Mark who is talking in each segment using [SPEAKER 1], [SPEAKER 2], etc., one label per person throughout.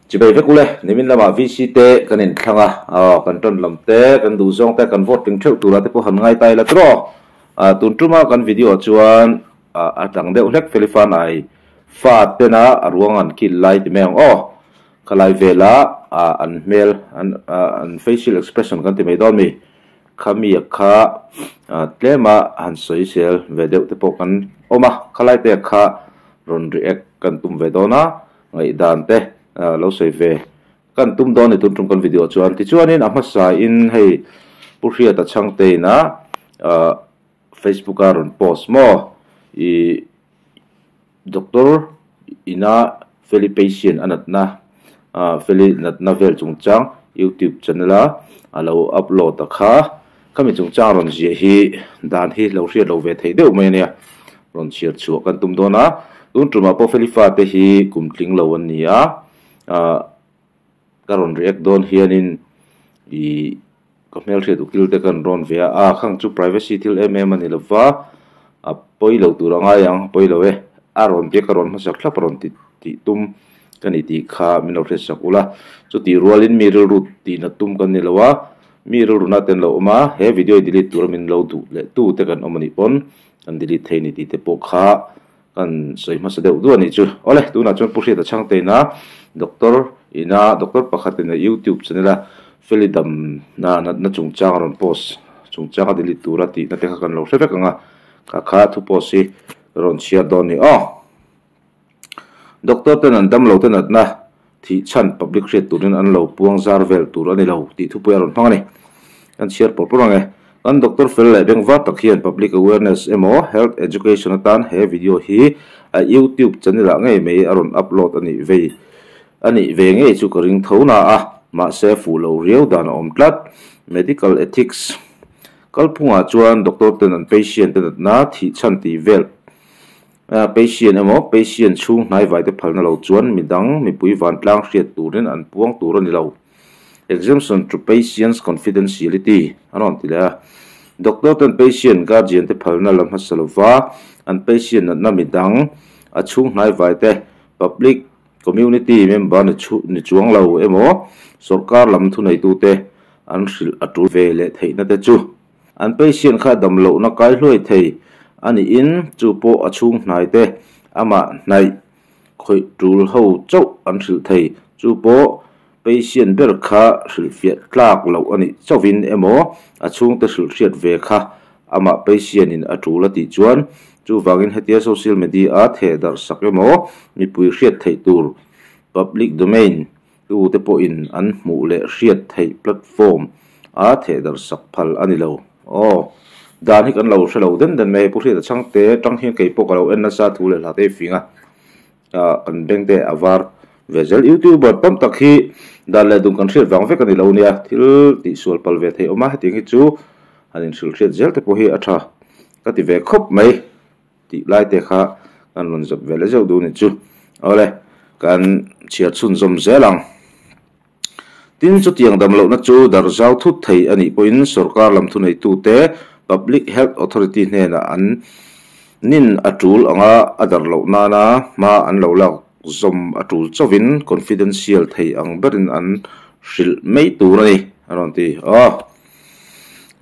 [SPEAKER 1] Chibai vek ule, nimin lamah VC te kan inthlang a, aw kan tan lam te, kan duh zawng te, kan vote tling theuh tura te pawh han ngai ta ila tiraw. Tun tuma kan video chuan a dang deuh hlek Felifan ai fa tena a ruang an kil lai ti mai ang aw. Khalai vela an hmel an facial expression kan ti mai dawn mi khami kha tlema han sawi sel ve deuh te pawh kan awm a, khalai te kha rawn react kan tum ve dawn a, ngaihdan te lo sawi ve kan tum dawn ni tun tum kan video chuan. Tichuanin a hmasa in hei Pu Hriata Chhangte ina Facebook a rawn post maw i Doctor ina Feli patient a natna Feli natna vel chungchang YouTube channel a a lo upload a kha khami chungchang rawn ziah hi dan hi lo hriat lo ve thei deuh mai a nia rawn chhiar chhuah kan tum dawn a tun tumah pawh Feli fate hi kum tling lo an ni a ka rawn react dawn hianin ih ka hmelhriat ukil te kan rawn ve a a khang chu privacy thil em em a ni lova a pawi lo tur a ngai ang a pawi lo e a rawn tia ka rawn hmasak thlap a rawn ti tih tum ka ni tih kha min lo hriatsak ula chutih rualin mi rilru tihna tum kan ni lo a mi rilru na te an lo awm a he video hi delete tura min lo duh leh tu te kan awm a nih pawn kan delete thei a ni tih te pawh kha Kan sawi hmasa deuh duah anih chu. Awle, tunah chuan Pu Hriata Chhangte ina Doctor ina Doctor pakhat ina YouTube channel a Feli dam na natna chungchang a rawn post chungchang a delete tura tihna te kha kan lo hre vek ang a, kha kha thu post hi ka rawn chhiar dawn ni aw. Doctor ten an damlo te natna thih chhan public hriat turin an lo puang zar vel tur a ni lo tih thupui a rawn hmang a ni. Kan chhiar pawr pawr ang e. Kan doctor fel leh beng var tak hian public awareness emaw health education atan he video hi a youtube channel ah ngei mai a rawn upload a nih vei a nih ve ngei chu ka ring tho na a, mahse fuh lo riau dan a awm tlat. Medical ethics kalphungah chuan doctor ten an patient te natna thih chhan tih vel Patient emaw patient chhung hnaivai te phalna lo chuan midang mipui vantlang hriat turin an puang tur a ni lo. Exemption to patient's confidentiality an rawn ti leh a. Doctor ten patient guardian te phalna la hmasa lova an patient natna midang a chhung hnaivai te public community member ni ni chuang lo emaw sawrkar lam thuneitute an hrilh a tul ve leh theihna te chu An patient kha dam lohna kai hluai thei a niin chu pawh a chhung hnai te amah hnaih khawih tul ho chauh an hrilh thei. Chu pawh patient ber kha hrilhfiah tlak loh a nih chauhin emaw a chhungte hrilh hriat ve kha amah patient in a tul a tih chuan chuvangin hetia social media a theh darh sak emaw mipui hriat theih tur public domain Tute pawhin an hmuh leh hriat theih platform a thehdarh sak phal a ni lo. Aw, dan hi kan lo hre lo den den mai. Pu Hriata Chhangte tang hian kei pawh ka lo en nasa thu leh hla te fing a, kan beng te a var ve zel. Youtuber tam tak hi dan leh dun kan hriat vang vek a ni lo nia, thil tihsual pal ve theih awm a, hetiang hi chu han inhrilh hriat zel te pawh hi a tha ka ti ve khawp mai. Tih lai te kha kan rawn zawt ve leh zeuh duh ni chu. Awle, kan chhiar chhunzawm zel ang. Tin, chutiang dam lohna chu dar zau thut thei a nih pawhin sorkar lam thuneitute Public Health Authority hnenah an nin a tul anga a dar loh nana hma an lo lak zawm a tul chauhin confidential thei ang berin an hrilh mai tur a ni, a rawn ti. Aw,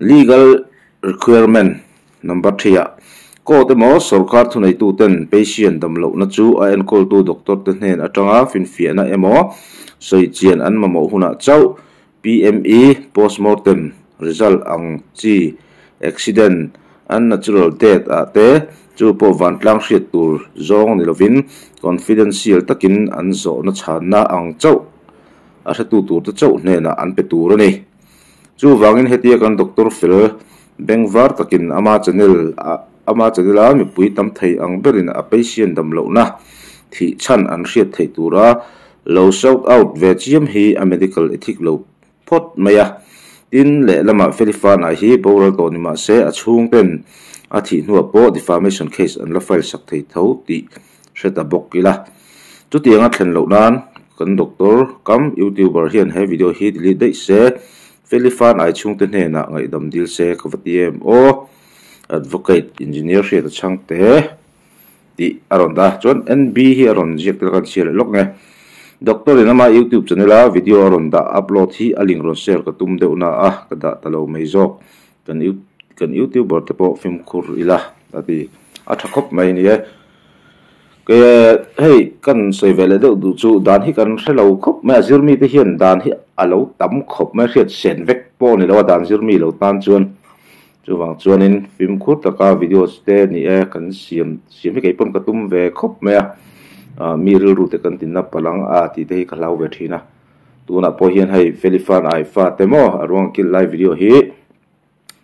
[SPEAKER 1] legal requirement. Number 3 ah, Court emaw sorkar thuneituten patient damlohna chu a enkawltu doctor te hnen atanga finfiahna emaw sawi chian an mamawh hunah chauh PME, postmortem, result ang chi accident, unnatural death ah te chu pawh vantlang hriat tur zawng ni lovin confidential takin an zawhna chhanna ang chauh a hretu tur te chauh hnenah an pe tur a ni. Chuvangin hetia kan Doctor fel bengvar takin ama channel ama channel a mipui tam thei ang berin a patient dam lohna thih chhan an hriat theih tura lo shout out ve chiam hi a medical ethic lo phawt mai a. Tin, lehlamah Felifana hi boral tawh ni mah se a chhungten a thih hnuah pawh defamation case an la file sak thei tho tih hre ta bawk ila. Chutianga thlen loh nan kan doctor kam youtuber hian he video hi delete daih se, Felifan ai chhungte hnenah ngaihdam dil se ka va ti em aw. Advocate Engineer Hriata Chhangte tih a rawn dah a, chuan NB hi a rawn ziak tel kan chhiar leh lawk nge. Doctor in ama youtube channel a video a rawn dah upload hi a link rawn share ka tum deuh na a ka dah ta lo mai zawk. Kan kan youtuber te pawh fimkhur ila a ti a tha khawp mai ni e. Ke hei kan sawi ve leh deuh duh chu dan hi kan hre lo khawp mai a zirmi te hian dan hi a lo tam khawp mai a hriat sen vek pawh a ni lo a dan zirmi lo tan chuan chuvang chuanin fimkhur taka videos te ni e kan siam siam hi kei pawn ka tum ve khawp mai a ah mi rilru te kan tinna palang a tih te hi ka hlau ve thin a tunah pawh hian hei Felifan ai fa te maw a ruang kilh lai video hi.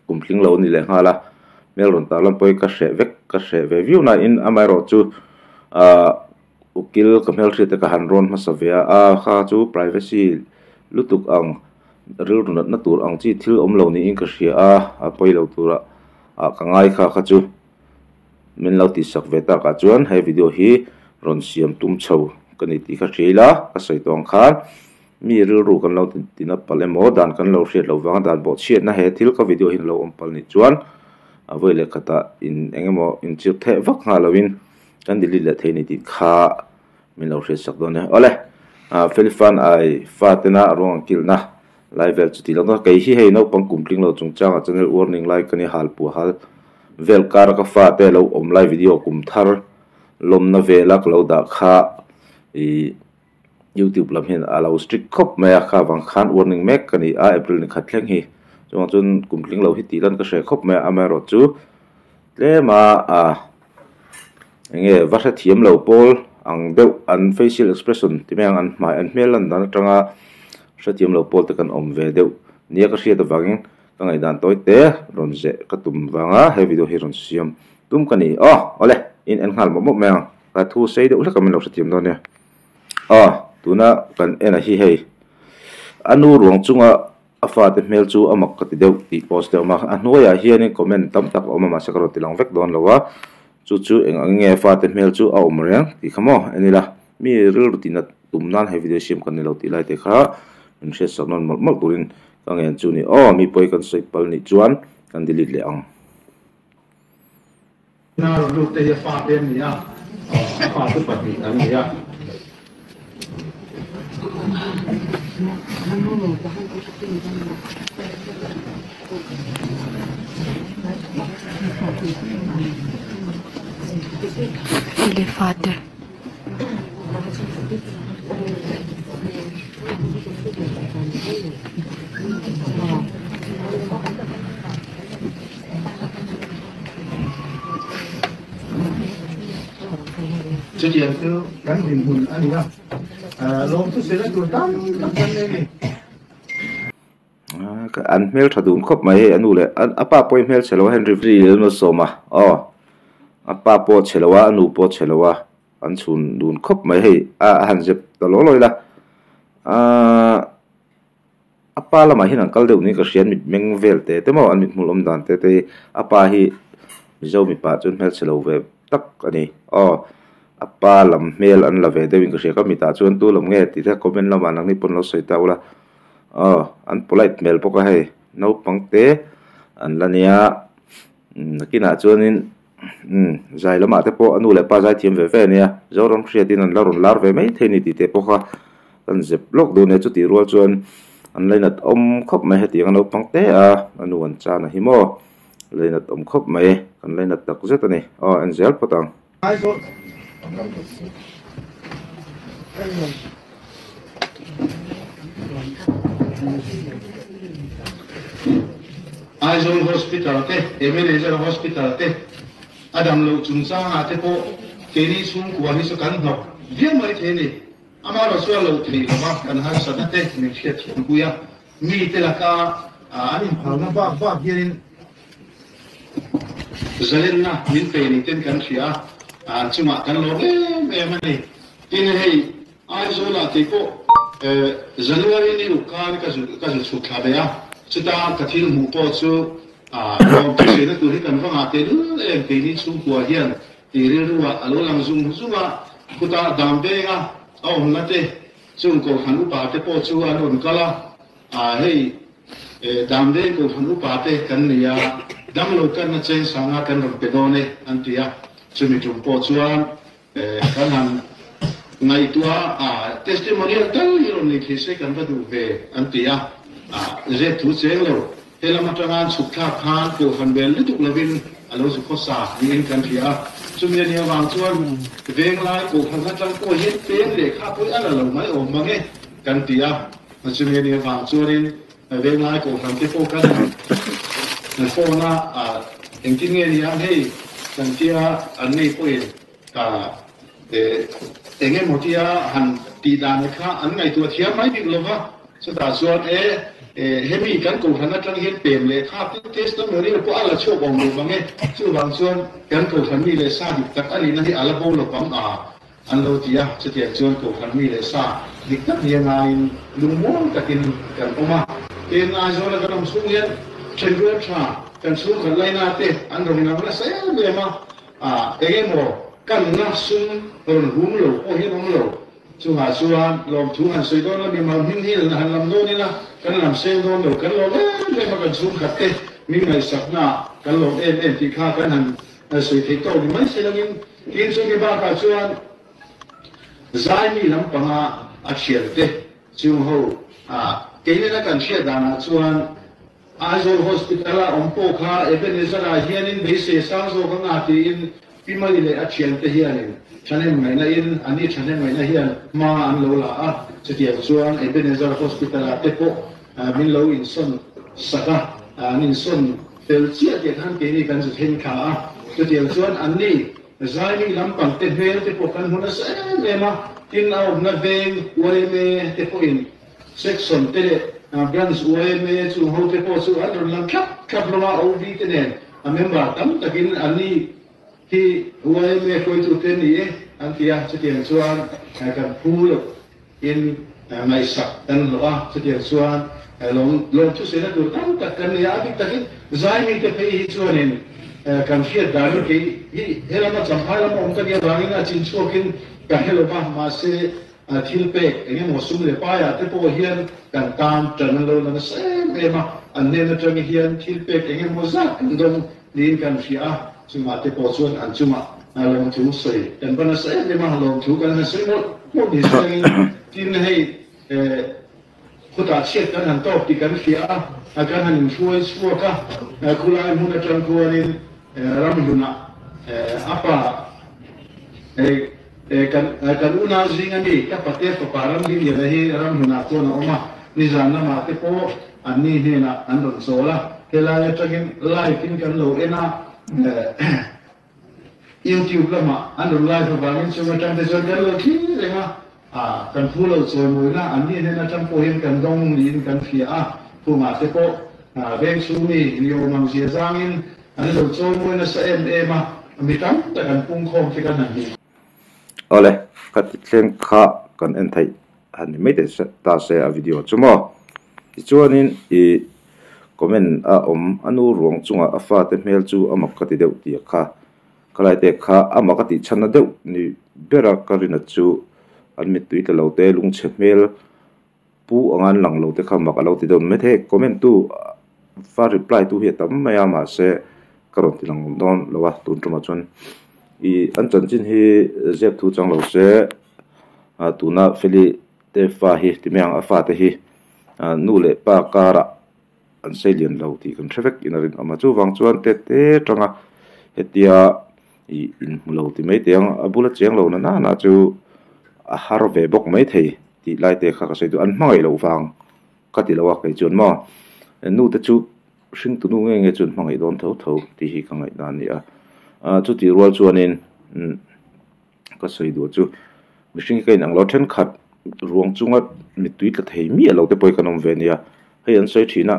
[SPEAKER 1] Kum tling lo a ni leh nghal a, hmel rawn tar lam pawh hi ka hreh vek, ka hreh ve viau nain amaherawh chu ahh ukil ka hmelhriat te ka han rawn hmasa ve a, a kha chu privacy lutuk ang rilru natna tur ang chi thil awm lo niin ka hria a, a pawi lo tura ah ka ngai kha kha chu min lo tihsak ve takah chuan he video hi rawn siam tum chho ka ni tih kha hria ila ka sawi tawh ang khan. Mi rilru kan lo tina palh emaw dan kan lo hriat loh vanga dan bawhchhiatna he thil ka video hian a lo awm palh nih chuan a vawi leh khatah in eng emaw inchirh theh vak nghah loin kan delete leh thei a ni tih kha min lo hriatsak dawn nia. Awle, Felifan ai fatena a ruang ang kilhna lai vel chu tih loh dawn. Kei hi hei naupang kum tling lo chungchangah channel warning lai ka ni hal puah hal vel kara ka fate lo awm lai video kum thar lawmna vela ka lo dah kha ih Youtube lam hian a lo strict khawp mai a, kha vang khan warning mek ka ni a, April ni khat thleng hi. Chuvang chuan kum tling lo hi tih lan ka hre khawp mai a, amaherawh chu tlem a ah eng nge va hrethiam lo pawl ang deuh an facial expression ti mai ang an hmai an hmel lan dan atanga hrethiam lo pawl te kan awm ve deuh nia ka hriat avangin ka ngaihdan tawi te rawn zeh ka tum vanga he video hi rawn siam tum ka ni. Aw awle in en nghal mawp mawp mai ang ka thu sei deuh hlek a min lo hrethiam dawn nia. Aw, tuna kan en a hi hei. A nu ruang chunga a fate hmel chu a mak ka ti deuh tih post te a awm a. A hnuaiah hianin comment tam tak a awm a, mahse ka rawn ti lang vek dawn lo a. Chu chu eng ang nge fate hmel chu a awm reng tih kha maw en ila. Mi rilru tihna tum nan he video siam kan ni lo tih lai te kha min hriatsak nawn mawlh mawlh turin ka ngen chu ni. Aw, mi pawi kan sawi pal nih chuan kan delete leh ang.
[SPEAKER 2] Hna rawn lut te hi a fate an ni a, a fate pahnih an ni a. Chutiang chu kan dinhmun a ni a, lawmthu sela tur tam tak kan nei a ni.
[SPEAKER 1] An hmel tha dun khawp mai hei a nu leh a pa pawh hi hmel chhe lo a Henry Vri leh Sawma aw a pa pawh chhe lo a a nu pawh chhe lo a an chhun dun khawp mai hei a han zep ta law law ila aaa. A pa lamah hian an kal deuh niin ka hria an mit meng vel te te maw an mit hmul awm dan te te hi a pa hi mizo mipa chuan hmelchhe lo ve tak a ni aw a pa lam hmel an la ve deuhin ka hria ka mitah chuan tu lam nge tih te comment lamah nangni pawn lo sawi ta ula aw an polite hmel bawk a hei naupang te an la nia nakinah chuanin umm zai lamah te pawh a nu leh pa zai thiam ve ve a nia Zoram hriatin an la rawn lar ve mai thei a ni tih te pawh kha kan zep lawk duh a nia chutih rual chuan an lainat awm khawp mai hetiang a naupang te a a nu an chan a hi maw lainat awm khawp mai kan lainat tak zet a ni aw en zel phawt ang.
[SPEAKER 2] Aizawl Hospital te, Ebenezer Hospital te a dam loh chungchangah te pawh keini chhungkua hi chu kan hnawk viau mai thei a ni. Amaherawh chuan loh theih lova kan harsatna te min hriatthiampui a, mite laka an inphalna bak bak hianin Zalenna min pe ni ten kan hria a, an chungah kan lawm em em a ni. Tin, hei Aizawlah kei pawh January ni ruk khan ka zu ka zu chhuk thla ve a, chuta ka thil hmuh pawh chu lawm thusaina tur hi kan va ngah tehlul em keini chhungkua hian tih rilruah a lo lang zung zung a, khutah dam venga a awmna te chung kohhran upa te pawh chu an rawn kal a. A hei Damdei Kohhran upa te kan ni a, damlo kanna cheng sanga kan rawn pe dawn e an ti a, chumi tum pawh chuan kan han Ngaihtuah a testimonial tal hi rawn nei thei se kan va duh ve an ti a, zep thu cheng lo. He lam atanga an chhuk thlak khan kohhran bel lutuk lovin a lo zu khawsa niin kan hria a, chumi a nih avang chuan venglai kohhran atang pawh hian peng lehkha pawh a la lo mai awm mang e kan ti a, chumi a nih avang chuanin venglai kohhran te pawh kan han phone a, engtin nge ni ang hei kan tia an nei pawhin Eng emaw tia han tih dan kha an ngaihtuah thiam mai bik lo va, chutah chuan e hemi kan kohhran atang hian pem leh kha tin testimonial pawh a la chhuak awm lo vang e, chuvang chuan kan kohhran mi leh sa dik tak a nihna hi a la bo lo vang a an lo ti a, chutiang chuan kohhran mi leh sa dik tak nia ngaiin lungmuang takin kan awm a. Tin, Aizawla kan awm chhung hian thenrual tha kan chhungkhat laina te an rawn ngang nasa em em a, A eng emaw kanna sum rawn hum lo pawh hian awm lo. Chungah chuan lawmthu han sawi dawn la, mimal hming hi han lam dawn ila kan lam seng dawn lo, kan lawm em em a, kan chhungkhat te mi ngaihsakna kan lawm em em tih kha kan han sawi theih tawk ni mai se langin tin chumi bakah chuan zaimi lampanga a thiante chung ho keinena kan hriat danah chuan Aizawl Hospital a awm pawh kha Ebenezer-ah hianin beisei sang zawk anga tiin Pi Mali leh a thiante hianin thahnem ngaihna in an ni thahnem ngaihna hian hma an lo la a, chutiang chuan Ebenezer Hospital-ah te pawh min lo insawn sak a, an insawn fel chiah tih khan keini kan zu thleng thla a, chutiang chuan an ni zaimi lampang te hmel te pawh kan hmu nasa em em a, tin a awmna veng yma te pawhin Section te leh Branch yma chung ho te pawh chu an rawn lang thlap thlap hlawm a, OB te nen a member tam takin an ni hi yma hruaitu te ni e an ti a, chutiang chuan kan phu loh in ngaihsak kan hlawh a, chutiang chuan lawmthu sena tur tam tak kan nei a, a bik takin zaimi te phei hi chuanin kan hriat danin kei hi helama Champhai lama awm ka nih avangin a chin chhuakin ka hre lo va, mahse Thil pek eng emaw sum leh paiah te pawh hian kan tan tan an lo la nasa em em a, an hnen atang hian thil pek eng emaw zat kan dawng niin kan hria a, chungah te pawh chuan an chungah lawmthu sawi kan va nasa em em a, lawmthu kan han sawi mawlh mawlh ni chungin tin hei khutah chhiat kan han tawk tih kan hria a, kan han inhruai chhuak a, khulai hmun atang khuanin ramhlunah a pa Kan unau zing a ni, ka pate fapa Ramdingliana hi ramhmunah chuan a awm a, nizan lamah te pawh anni hnenah an rawn chawl a, helai atangin live in kan lo en a, YouTube lamah an rawn live avangin chung atang te chuan kan lo thlir reng a, kan phu lo chawimawina anni hnen atang pawh hian kan dawng niin kan hria a, khumah te pawh vengchhungmi ni awm ang zia zangin An lo chawimawi nasa em em a, mi tam tak an pungkhawm te kan han hmu.
[SPEAKER 1] Awle, ka ti thleng kha kan en theih han ni mai ta se a video chu maw. Tichuanin i comment a awm a nu ruang chungah a fate hmel chu a mak ka ti deuh tih a kha. Khalai te kha a mak a tih chhanna deuh ni bera ka rin a chu an mittui tla lo te lungchhe hmel Pu anga an lang lo te kha mak a lo ti dawn mai thei. Comment tu va reply tu hi a tam mai a mahse ka rawn ti lang dawn lo a tun tumah chuan ih an chanchin hi zep thu chang lo se ah tuna Feli te fa hi ti mai ang a fate hi ah nu leh pa karah an sei lian lo tih kan hre vek in a rinawm a chuvang chuan te te tanga hetia ih inhmu lo ti mai teh ang a bula cheng lo na nana chu a har ve bawk mai thei. Tih lai te kha ka sawi duh, an hmangaih loh vang ka ti lo a kei chuan maw nu te chu hring tunu nge nge chuan hmangaih dawn tho tho tih hi ka ngaih dan a ni a, chutih rual chuanin ka sawi duh chu mihring hi ka inang lo thenkhat ruang chunga mittui tla thei miah lo te pawh hi kan awm ve a nia, hei an sawi thin a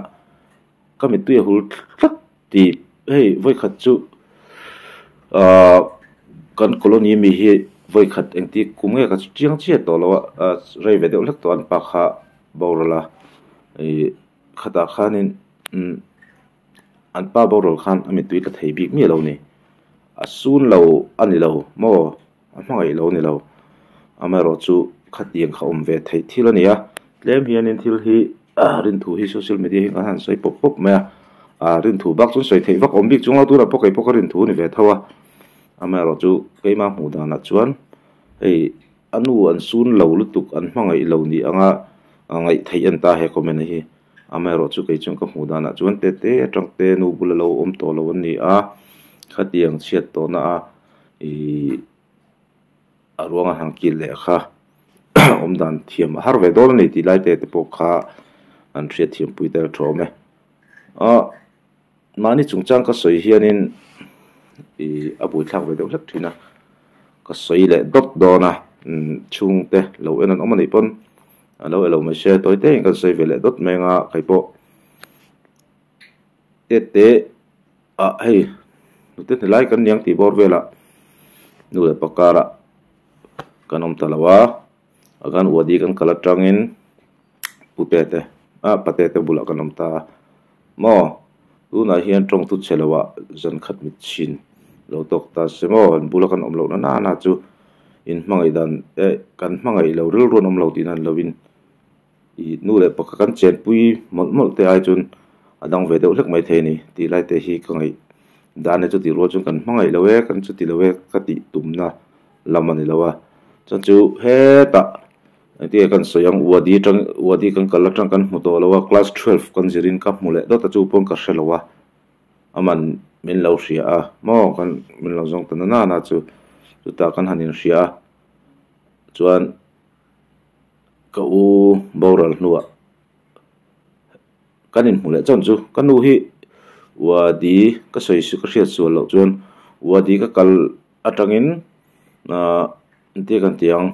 [SPEAKER 1] ka mittui a hul tlat tih hei vawikhat chu ahh kan colony ami hi vawikhat engti kum nge ka chiang chiah tawh lo a ah rei ve deuh hlek tawh an pa kha boral a ih khatah khanin umm an pa boral khan a mittui tla thei bik miah lo a ni a sun lo a ni lo maw a hmangaih lo a ni lo amaherawhchu khatiang kha awm ve theih thil a ni a tlem hianin thil hi rinthu hi social media hi kan han sawi pawp pawp mai a ah rinthu bak chuan sawi theih vak awm bik chuang lo tunah pawh kei pawh ka rinthu a ni ve tho a amaherawhchu keimah hmuh danah chuan hei. A nu an sun lo lutuk an hmangaih lo ni anga ngaih theih a ni ta he comment hi. Amaherawh chu kei chuan ka hmuh danah chuan te te atang te nu bula lo awm tawh lo an ni a, khatiang chhiat tawhna a ihh a ruanga han kil leh kha awm dan thiam a har ve dawn a ni tih lai te te pawh kha an hriat thiam pui tel tha awm e. Ahh mahni chungchang ka sawi hianin ih a buaithlak ve deuh hlek thin a, ka sawi leh dawt dawn a, chhungte lo en an awm a nih pawn a lo elo mai se tawi te in kan sawi ve leh dawt mai anga kei pawh te te ah hei hnute hni lai kan niang tih bawr velah nu leh pa karah kan awm ta lo a a kan uadi kan kal atangin pute te ah pate te bulah kan awm ta a maw tunah hian tawng thu chhe loh ah zan khat mit chhin lo tawk ta se maw an bula kan awm loh na nana chu in hmangaih dan eh kan hmangaih lo rilru an awm lo tih nan lovin ih nu leh pakhat kan chenpui mawlh mawlh te ai chuan a dang ve deuh hlek mai thei a ni tih lai te hi ka ngaih dan e chuti rual chuan kan hmangaih lo e kan chuti lo e ka tih tumna lam a ni lo a chuan chu hetah engtin nge kan sawi ang uadi atang uadi kan kal atang kan hmu tawh lo a class twelve kan zirin ka hmu leh dawt a chu pawn ka hre lo a. Aman min lo hria a maw kan min lo zawng ta na nana chu chutah kan han inhria a chuan ka u boral hnuah kan inhmu leh chawn chu ka nu hi uadi ka sawi ka hriat sual loh chuan uadi ka kal atangin ahh engtin kan ti ang.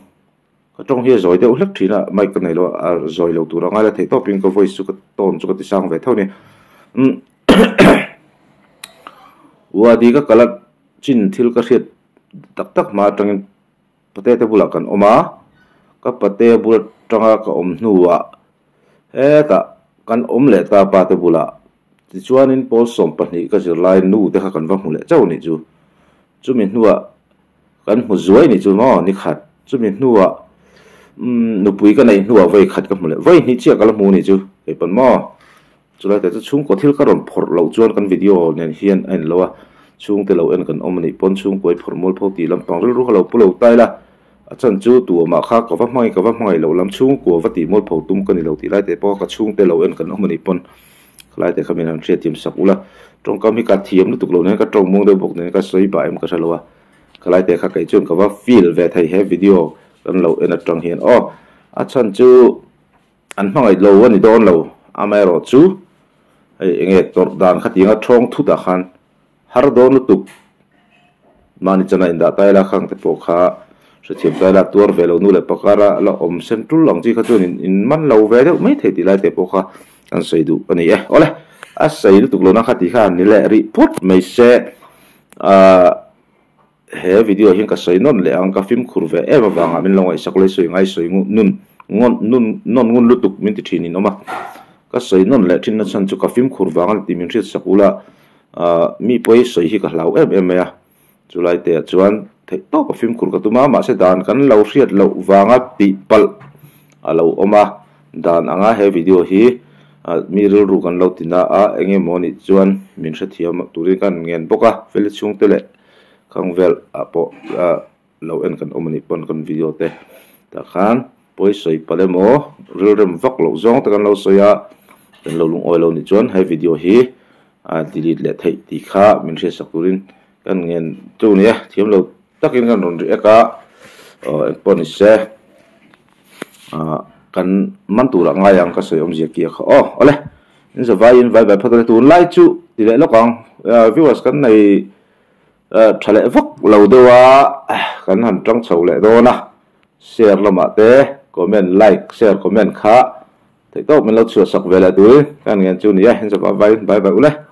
[SPEAKER 1] Ka tawng hi a zawi deuh hlek thin a, mic ka nei lo a, a zawi lo tur a ngai la theih tawpin ka voice chu ka tone chu ka ti sang ve tho a ni. Umm Wadi ka kal a chin thil ka hriat tak tak hma atangin pate te bulah kan awm a, ka pate bul atanga ka awm hnuah hetah kan awm leh ta pa te bulah tichuanin pawl 12 ka zir lai nu te kha kan va hmu leh chauh a nih chu. Chumi hnuah Kan hmu zuai nih chu maw ni khat chumi hnuah umm nupui ka neih hnuah vawi khat ka hmu leh vawi hnih chiah ka la hmu nih chu kei pawn maw chulai te chu chhungkaw thil ka rawn phawrh loh chuan kan video nen hian a in lo a chhungte lo en kan awm a nih pawn chhungkaw i phawrh mual pho tih lampang rilru kha lo pu lo ta ila a chan chu tuamah kha ka va hmangaih ka va hmangaih loh lam chhungkua va tih mual pho tum ka ni lo tih lai te pawh ka chhungte lo en kan awm a nih pawn Khalai te kha min han hriatthiam sak ula, tawngkam hi ka thiam lutuk lo nen ka tawng muang deuh bawk nen ka sawi bah em ka hre lo a, khalai te kha kei chuan ka va feel ve thei he video kan lo en atang hian aw a chhan chu an hmangaih lo a ni dawn lo amaherawh chu hei enge tawrh dan khatiang a thawng thut ah khan har dawn lutuk mahni chana indah ta ila khang te pawh kha hrethiam ta ila tuar ve lo nu leh pakar a la awm sen tul ang chi kha chuan in in man lo ve deuh mai thei tih lai te pawh kha kan sawi duh a ni e. Awle a sawi lutuk lo na kha tih kha ni leh rih phawt mai se ahh he video hian ka sawi nawn leh ang ka fimkhur ve em avanga min lo ngaihsak leh sawi ngai sawi nun ngawn nun nawn ngun lutuk min ti thin in awm a ka sawi nawn leh thin na chhan chu ka fimkhur vang a ni tih min hriatsak ula Ahh mi pawi sawi hi ka hlau em em mai a, chulai te ah chuan theih tawp a fimkhur ka tum a, mahse dan kan lo hriat loh vanga tih palh a lo awm a, dan anga he video hi ah mi rilru kan lo ti na a, eng emaw nih chuan min hrethiam turin ka ngen bawk a, feli chhungte leh khang vel ah pawh ah lo en kan awm a nih pawn kan video te tah khan pawi sawi palh emaw rilrem vak loh zawng te kan lo sawi a kan lo lungawi lo nih chuan he video hi a delete leh theih tih kha min hriatsak turin kan ngen chu ni e thiam lo takin kan rawn react a aw engpawh ni se ah kan man turah ngai ang ka sawi awmzia ki a kha aw awle in zavaiin vai vai phawt a tunlai chu ti leh lawk ang viewers kan nei Tha leh vak lo deuh a, kan han tang chho leh dawn a, share lamah te comment like share comment kha theihtawp min lo chhuahsak ve leh turin ka han ngen chu ni e, in zawh vai vai ule.